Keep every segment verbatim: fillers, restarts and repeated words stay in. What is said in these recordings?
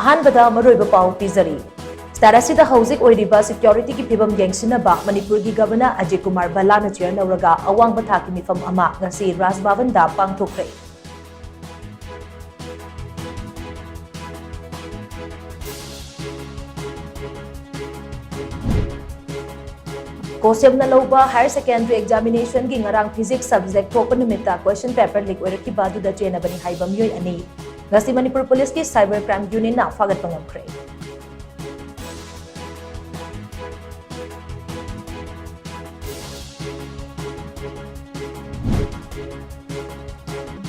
ꯑꯍꯥꯟꯕꯗ ꯃꯔꯨꯑꯣꯏꯕ ꯄꯥꯎ ꯄꯤꯖꯔꯤ꯫ ꯁ꯭ꯇꯦꯠ ꯑꯁꯤꯗ ꯍꯧꯖꯤꯛ ꯑꯣꯏꯔꯤꯕ ꯁꯦꯀ꯭ꯌꯨꯔꯤꯇꯤꯒꯤ ꯐꯤꯕꯝ ꯌꯦꯡꯁꯤꯟꯅꯕ ꯃꯅꯤꯄꯨꯔꯒꯤ ꯒꯚꯔꯅꯔ ꯑꯖꯤꯠ ꯀꯨꯃꯥꯔ ꯚꯜꯂꯥꯅ ꯆꯤꯌꯔ ꯂꯧꯔꯒ ꯑꯋꯥꯡꯕ ꯊꯥꯛꯀꯤ ꯃꯤꯐꯝ ꯑꯃ ꯉꯁꯤ ꯔꯥꯖ ꯚꯕꯟꯗ ꯄꯥꯡꯊꯣꯛꯈ꯭ꯔꯦ꯫ ꯀꯣꯁꯦꯝꯅ ꯂꯧꯕ ꯍꯥꯌꯔ ꯁꯦꯀꯦꯟꯗꯔꯤ ꯑꯦꯛꯖꯥꯃꯤꯅꯦꯁꯟꯒꯤ ꯉꯔꯥꯡ ꯐꯤꯖꯤꯛꯁ ꯁꯕꯖꯦꯛ ꯊꯣꯛꯄ ꯅꯨꯃꯤꯠꯇ ꯀ꯭ꯋꯦꯁꯟ ꯄꯦꯄꯔ ꯂꯤꯛ ꯑꯣꯏꯔꯛꯈꯤꯕ ꯑꯗꯨꯗ ꯆꯦꯟꯅꯕꯅꯤ ꯍꯥꯏꯕ ꯃꯤꯑꯣꯏ ꯑꯅꯤ ꯉꯁꯤ ꯃꯅꯤꯄꯨꯔ ꯄꯨꯂꯤꯁꯀꯤ ꯁꯥꯏꯕꯔ ꯀ꯭ꯔꯥꯏꯝ ꯌꯨꯅꯤꯠꯅ ꯐꯥꯒꯠꯄ ꯉꯝꯈ꯭ꯔꯦ꯫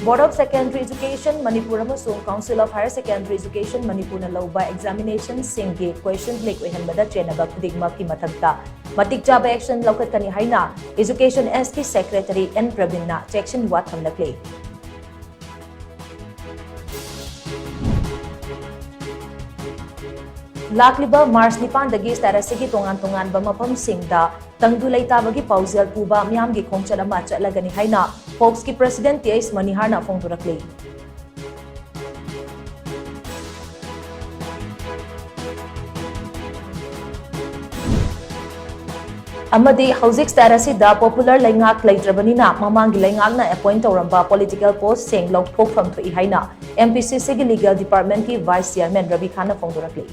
Board of Secondary Education Manipur ꯑꯃꯁꯨꯡ Council of Higher Secondary Education ꯃꯅꯤꯄꯨꯔꯅ ꯂꯧꯕ ꯑꯦꯛꯖꯥꯃꯤꯅꯦꯁꯟꯁꯤꯡꯒꯤ ꯀ꯭ꯋꯦꯁꯟ ꯂꯤꯛ ꯑꯣꯏꯍꯟꯕꯗ ꯆꯦꯟꯅꯕ ꯈꯨꯗꯤꯡꯃꯛꯀꯤ ꯃꯊꯛꯇ ꯃꯇꯤꯛ ꯆꯥꯕ ꯑꯦꯛꯁꯟ ꯂꯧꯈꯠꯀꯅꯤ ꯍꯥꯏꯅ Education S T Secretary N ꯄ꯭ꯔꯕꯤꯟꯅ ꯆꯦꯛꯁꯤꯟꯋꯥ ꯊꯝꯂꯛꯂꯤ꯫ ꯂꯥꯛꯂꯤꯕ ꯃꯥꯔꯆ ꯅꯤꯄꯥꯟꯗꯒꯤ ꯁ꯭ꯇꯦꯠ ꯑꯁꯤꯒꯤ ꯇꯣꯉꯥꯟ ꯇꯣꯉꯥꯟꯕ ꯃꯐꯝꯁꯤꯡꯗ ꯇꯪꯗꯨ ꯂꯩꯇꯥꯕꯒꯤ ꯄꯥꯎꯖꯦꯜ ꯄꯨꯕ ꯃꯤꯌꯥꯝꯒꯤ ꯈꯣꯡꯆꯠ ꯑꯃ ꯆꯠꯂꯒꯅꯤ ꯍꯥꯏꯅ ꯐꯣꯛꯁꯀꯤ ꯄ꯭ꯔꯁꯤꯗꯦꯟꯠ ꯇꯤ ꯑꯩꯆ ꯃꯅꯤꯍꯥꯔꯅ ꯐꯣꯡꯗꯣꯔꯛꯂꯤ꯫ ꯑꯃꯗꯤ ꯍꯧꯖꯤꯛ ꯁ꯭ꯇꯦꯠ ꯑꯁꯤꯗ ꯄꯣꯄꯨꯂꯔ ꯂꯩꯉꯥꯛ ꯂꯩꯇ꯭ꯔꯕꯅꯤꯅ ꯃꯃꯥꯡꯒꯤ ꯂꯩꯉꯥꯛꯅ ꯑꯦꯄꯣꯏꯟꯠ ꯇꯧꯔꯝꯕ ꯄꯣꯂꯤꯇꯤꯀꯦꯜ ꯄꯣꯁꯠꯁꯤꯡ ꯂꯧꯊꯣꯛꯐꯝ ꯊꯣꯛꯏ ꯍꯥꯏꯅ M P C Cꯒꯤ ꯂꯤꯒꯦꯜ ꯗꯤꯄꯥꯔꯠꯃꯦꯟꯠꯀꯤ ꯚꯥꯏꯁ ꯆꯤꯌꯔꯃꯦꯟ ꯔꯕꯤ ꯈꯥꯟꯅ ꯐꯣꯡꯗꯣꯔꯛꯂꯤ꯫